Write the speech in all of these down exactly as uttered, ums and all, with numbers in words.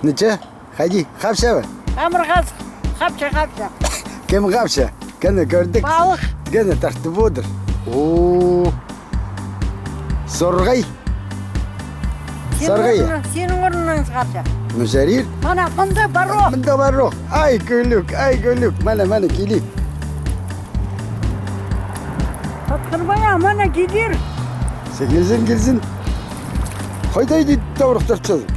Ниче? Хайди, хапча ба? Амыр хас, хапча, хапча. Кем хапча? Кені кӧрдік. Палых. Кені тартып одыр. О. Сорғай. Сорғай. Синің орныңнаң хапча. Ну, чарир. Мына, мында парох. Мында парох. Ай, кӱлӱк, ай, кӱлӱк. Мына, мына, килі. Патхырбай, а мына килер. Се килзін, килзін. Хайда иди таврыхтарчазың?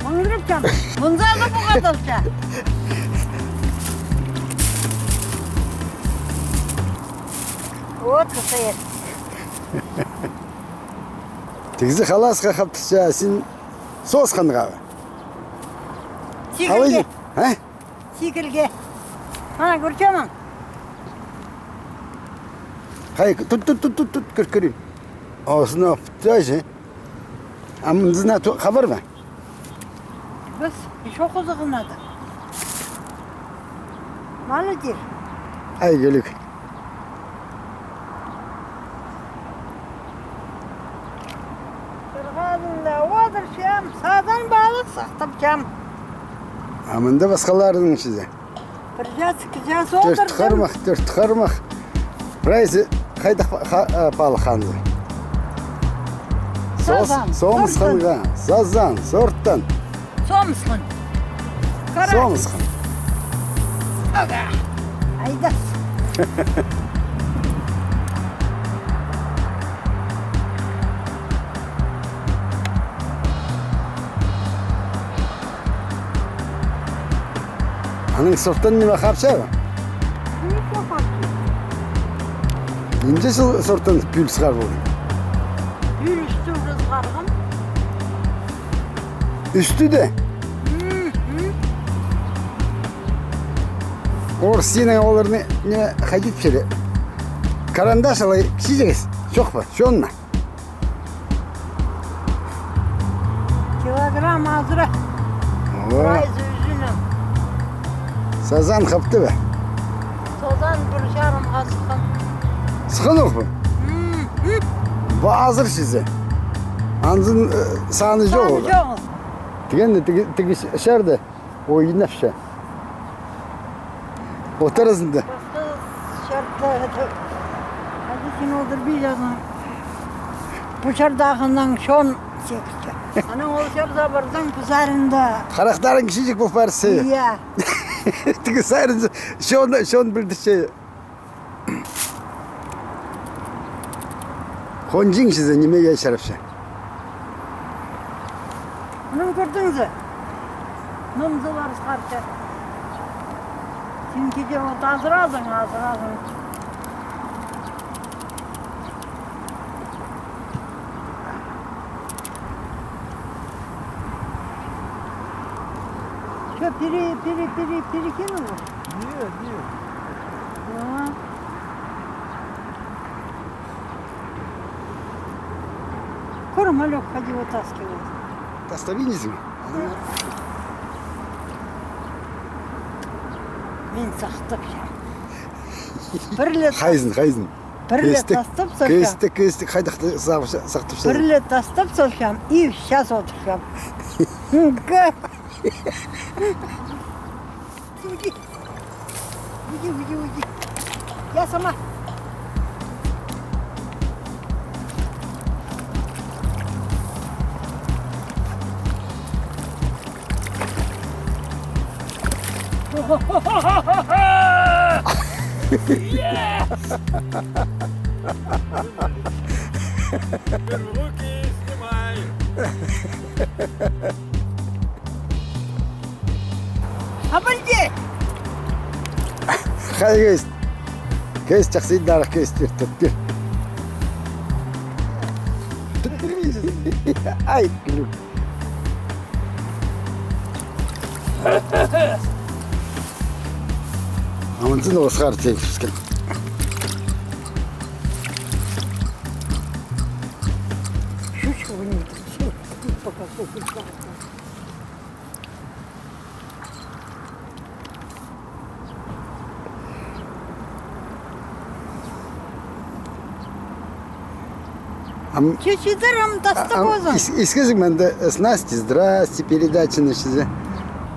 Маңдырапчам. Мынза да пуғадалча. Вот кісі. Тігізі халасха хаптырча, син соосханға ба? Сигілге. Алай, а? Сигілге. Ана, кӧрче ме? Хай, тут, тут, тут, тут, тут, кӧр, кӧрим. Осыны аптажы. А мынзына ту-, хабар ба? Піс ещё хозағына да. Молодец. Ай, кӱлӱк. Сырғанында одырчам, сазан палых сахтапчам. А мында пасхаларның чізе. Пір час, ікі час одырдым. Тӧрт хармах, тӧрт хармах. Прайзы хайдағ па-, ха-, а, палых анзы? Сос-, сазан, сомысханға, сазан, сорттан. Сомысхан. Сомысхан. Ага. Айда. Аның сорттан ниме хапча ба? Нинҷе сорттан пӱӱл сығар полған? Пӱӱл ӱстӱ сығарған. Ӱстӱ дее? Мгм. Орыс синің оларны не хайди тіпчелер? Карандаш алай кічіҷек ес. Чох па? Чон ма? Килограмм азыра. О. Прайзы ӱзінең. Сазан хапты ба? Сазан пір чарымға сыххан. Сыххан ох па? Мгм. Ба азыр чізе. Анзын, э, саны чоғыл. Саны чоғыл. Тігенде тігі, тігі чарда ойнапча. Отарызында. Пасха чарда, это, хайди син одырбин чазың. Пу чардағынаң чон сигілче. Анаң ол чарда парзаң, пу саринда. Харахтарың кічіҷек пол парча. Иә. Тігі саринда чон, чон пілдірче. Хонҷиң чізе нимее чарапча? Мыны кӧрдіңзе? Мынзылар сығарча. Син киде от азыразың, азыразың. Че, пере-, пере-, пере-, перекинув? Ниме, ниме? Ага. Кӧр, малёк, ходи, вытаскивай. Тастап индізің? Мин сахтапчам. Пір ле тас-, хайзын, хайзын? Пір ле тастап салчам. Кӧстік, кӧстік, хайдағ сахтапча. Пір ле тастап салчам, и сейчас одырчам. Уйди, уйди, уйди, уйди. Я сама. Yes! Руки снимай! Абалде! Хай кӧс. Кӧс, чахсы, иди ары кӧс, тӧр, тӧр, тӧр. Ай, кӱлӱк. А мынзын осхар тегіс піскен. Щучка вон, пока купить. Ам, че, читер, ам тастап, а, ам позың. Ис-, искезің мында, э, «Снасти, здрасти» передачаны чізе.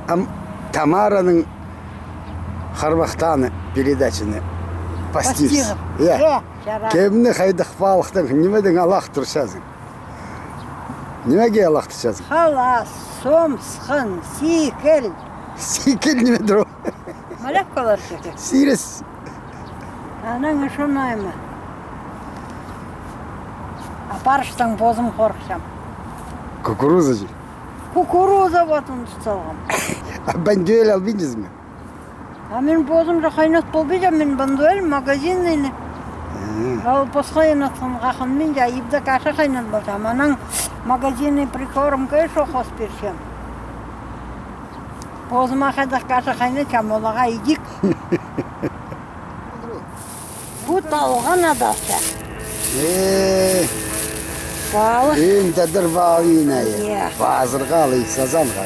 Ам Тамараның харбахтааны передачаны пастирзар. Пастирзар. Я. Я, чарах. Кемні хайдағ палыхтаң, нимедең алах турчазың? Нимеге алах турчазың? Халас, сом, сыххан, сикіл. Сикіл нимедір ол? Малявкалар чӧке. Сирес. Анаң ещё найма. Апарыштаң позым хорыхчам. Кукуруза чи? Кукуруза вот аны тут салғам. А бандюэль албинчазың ма? А мин позым же хайнат полбинчам, мин бандюэль магазинныйны. Мгм. Ол пасха хайнатхан хынминчам, ибде каша хайнат полчам. Анаң магазинный прикормка ещё хос пирчем. Позыма хайдағ каша хайнатчам, оларға идӧк. Пу талған адалча. Э. Палых. Ин тадар палыйына, я. Я. Пазырға алай, сазанға.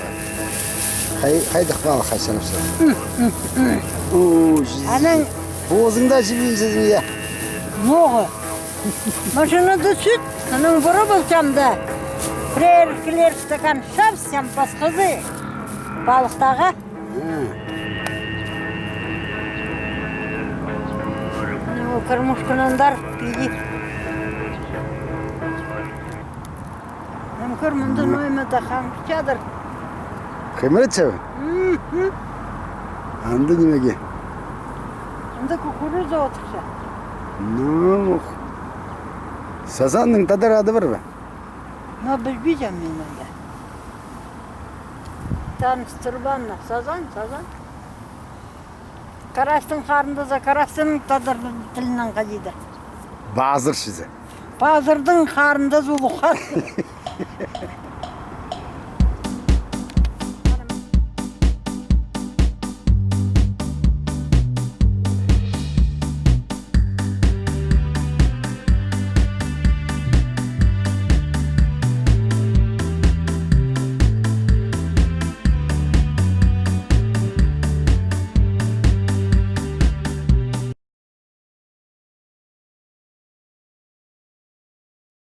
Хай-, хайдағ палых хайсанапса. М, м, м. О, анаң позыңда чібейчезің, я. Ноға? Машинада сӱт, анаң пара полчам да. Пірер килер стакан чапсам, пасхазы. Палыхтаға. М. Мына ол кормушканаң дар, пиди. Ам кӧр, мында ноо ниме-де хаңчадыр. Хымырат чабы? Мгм. Анда нимеге? Анда кукуруза одырча. Ну, сазанның тадар ады пар ба? Но пілбинчем мин анда. Таныстырбаан на, сазан, сазан. Карастың харындазы, карастың тадар тілінең хайди. Пазырчызы. Пазырдың харындазы улуғ хар.